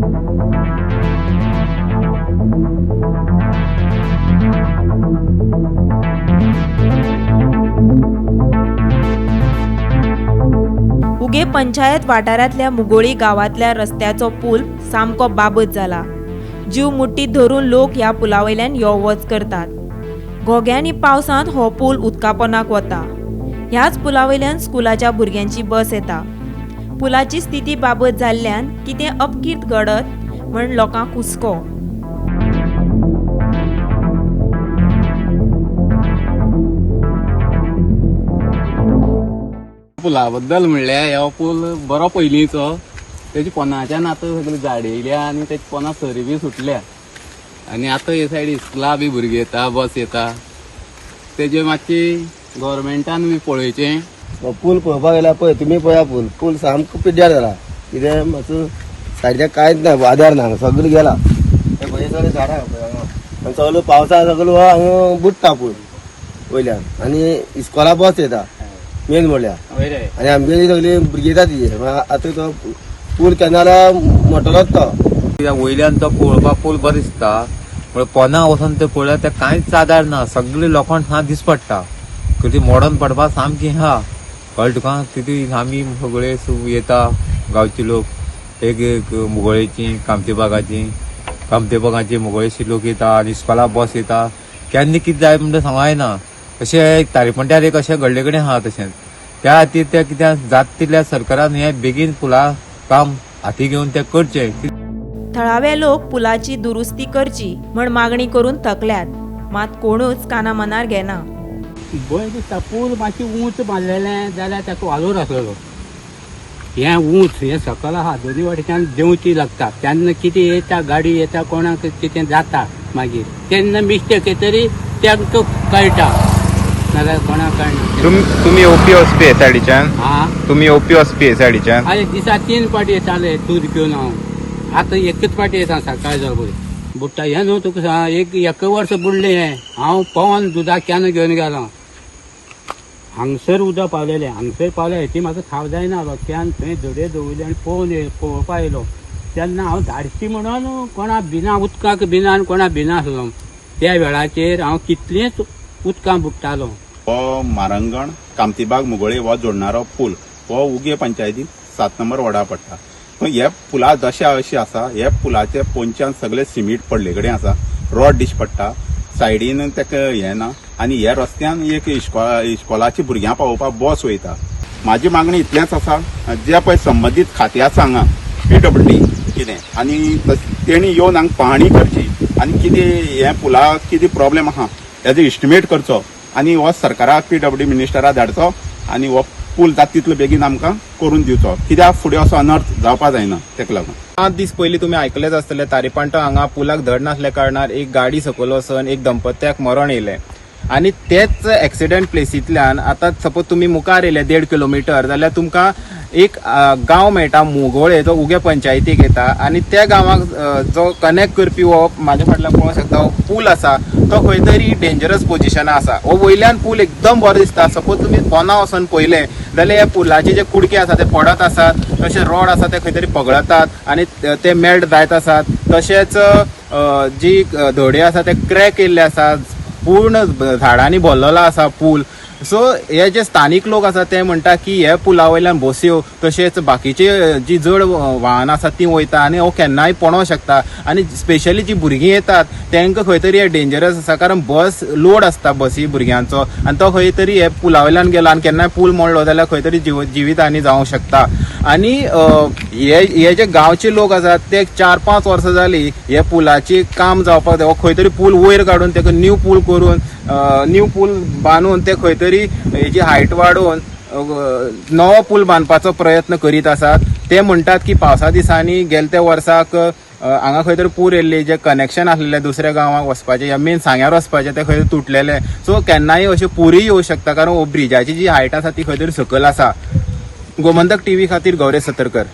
उगे पंचायत वाठारांतल्या मुगोळी गांवांतल्या रस्त्याचो पूल सामको बाबत जाला. जीव मुठीत धरून लोक ह्या पुला वयल्यान यो वच करतात. घोग्यांनी पावसांत हो पूल उदकापोनाक वता. ह्याच पुला वयल्यान स्कुलाच्या भुरग्यांची बस येता. पुलाची स्थिती बाबत जाल्ल्यान कितें अपकीर्त घडत म्हण लोकांक हुस्को. पुला बद्दल म्हणल्यार हो पूल बरो पयलींचो. तेजी पोनाच्यान आतां सगळी झाड येयल्या आनी तेजी पोना सरी बी सुटल्या आनी आतां हे सायड इस्कुला बी भुरगीं येता, बस येता. तेजे मातशी गोवोरमेंटान बी पळोवचें. हो पूल पळोवपाक गेल्यार पळय तुमी पळया, पूल पूल सामको पिड्ड्यार जाला. कितें मातसो सायडीच्यान कांयच ना, आदार ना, सगळें गेला. हे पळय सगळें झाडां पळय हांगा आनी सगळो पावसा सगळो हो हांगा बुडटा पूल वयल्यान. आनी इस्कोला बस येता मेन म्हणल्यार. आनी आमगेली सगळी भुरगीं येता तिजे. आतां तो पूल केन्ना जाल्यार मोटलोच तो. कित्याक वयल्यान तो पळोवपाक पूल बरो दिसता, पूण पोना वचोन ते पळयल्यार ते कांयच आदार ना, सगळे लोखण सा दिस पडटा. ती मोडोन पडपा सामकी आहा, कळ्ळें तुका. तितून आमी सगळे येता गांवचे लोक, एक एक मुगोळेची, कामतीबागाची, कामतीबागाची मुगोळेची लोक येता आनी इस्कोला बस येता. केन्ना कितें जाय म्हणटा सांगूं येना. अशें तारीपंट्यार एक अशें घडले कडेन आहा तशेंच. त्या खातीर ते कित्याक जाता तितल्या सरकारान हें बेगीन पुला काम हाती घेवन तें करचें. थळावे लोक पुलाची दुरुस्ती करची म्हण मागणी करून थकल्यात, मात कोणूच काना मनार घेना. भंय दिसता. पूल मातशी ऊंच बांदलेलें जाल्यार ताका वालोर आसलेलो. हें ऊंच हें सकल आहा, दोनी वाटेच्यान देंवची लागता. तेन्ना कितें येता, गाडी येता, कोणाक कितें जाता मागीर तेन्ना मिस्टेक तरी तांकां कळटा, नाजाल्यार कोणाक कळना. तुमी येवपी वचपी हे सायडीच्यान? हा. तुमी येवपी वचपी हे सायडीच्यान? आरे, दिसा 3 पाटी येताले दूद घेवन हांव, आतां एकच पाटी येता सकाळी जावं बुडटा. हें न्हू तुका सांग, एक एक वर्स बुडलें हें. हांव पवन दुदा can घेवन गेलो, हांगसर उदक पावलेलें. हांगसर पावलें हेची म्हाका थाव जायना आसलो. Can थंय धडे दवरले आनी पळोवन पळोवपा येयलो. तेन्ना हांव धाडशी म्हणून कोणा भिना, उदकाक भिना आनी कोणा भिना आसलो. त्या वेळाचेर हांव कितलेंच उदकां बुडटालो. हो मारंगण कामतीबाग मुगोळी हो जोडणारो पूल हो उगे पंचायतीन 7 नंबर वॉर्डा पडटा. पूण हे पुला दशा अशी आसा, हे पुलाचे पोंच्यान सगळे सिमीट पडले कडेन आसा, रॉड दीस पडटा, सायडीन ताका हें ना. आनी ह्या रस्त्यान एक इस्कोलाची भुरग्यां पावोवपाक बस वयता. म्हाजी मागणी इतलेंच आसा, जे पळय संबंदीत खातें आसा हांगा पीडब्ल्यूडी कितें आनी तेणी येवन हांगा पाहणी करची आनी कितें हें पुलाक कितें प्रॉब्लेम आहा हेजो इस्टिमेट करचो आनी हो सरकाराक पीडब्ल्यूडी मिनिस्टराक धाडचो आनी हो पूल जाता तितलो बेगीन आमकां करून दिवचो. कित्याक फुडें असो अनर्थ जावपा जायना तेका लागून. 5 दीस पयलीं तुमी आयकलेच आसतले, तारीपांटो हांगा पुलाक धड नासल्या कारणान एक गाडी सकयल वचून एक दंपत्याक मरण येयलें. आनी तेच एक्सिडंट प्लेसींतल्यान आतां सपोज तुमी मुखार येयले 1.5 किलोमिटर जाल्यार तुमकां एक गांव मेळटा मुगोळे, जो उगे पंचायतीक येता. आनी त्या गांवाक जो कनेक्ट करपी हो म्हाज्या फाटल्यान पळोवंक शकता हो पूल आसा, तो खंय तरी डेंजरस पोजिशना आसा. हो वयल्यान पूल एकदम बरो दिसता. सपोज तुमी पोना वचोन पळयलें जाल्यार ह्या पुलाचे जे कुडके आसा ते पडत आसात, तशें रोड आसा ते खंय तरी पगळतात आनी ते मेल्ट जायत आसात. तशेंच जी धडे आसा ते क्रॅक येयल्ले आसात, पूर्ण झाडांनी भरलेलो आसा पूल. सो हे जे स्थानीक लोक आसा ते म्हणटा की हे पुला वयल्यान बस्यो तशेंच बाकीचे जी जड वाहनां आसा ती वयता आनी हो केन्नाय पडोंक शकता. आनी स्पेशली जी भुरगीं येतात तांकां खंय तरी हे डेंजरस आसा, कारण बस लोड आसता बसी भुरग्यांचो आनी तो खंय तरी हे पुला वयल्यान गेलो आनी केन्नाय पूल मोडलो जाल्यार खंय तरी जिवीत हानी जावंक शकता. आनी हे जे गांवचे लोक आसात ते 4-5 वर्सां जाली हे पुलाची काम जावपाक जाय. हो खंय तरी पूल वयर काडून ताका न्यू पूल करून, न्यू पूल बांदून ते खंय तरी हेजी हायट वाडोवन नवो पूल बांदपाचो प्रयत्न करीत आसात. ते म्हणटात की पावसा दिसांनी गेले त्या वर्साक हांगा खंय तरी पूर येयल्ली, जे कनेक्शन आसलेले दुसऱ्या गांवाक वचपाचें या मेन सांग्यार वचपाचें ते खंय तुटलेले. सो केन्नाय अशें पूरय येवं शकता, कारण हो ब्रिजाची जी हायट आसा ती खंय तरी सकयल आसा. गोमंतक टीव्ही खातीर गौरेश सतरकर.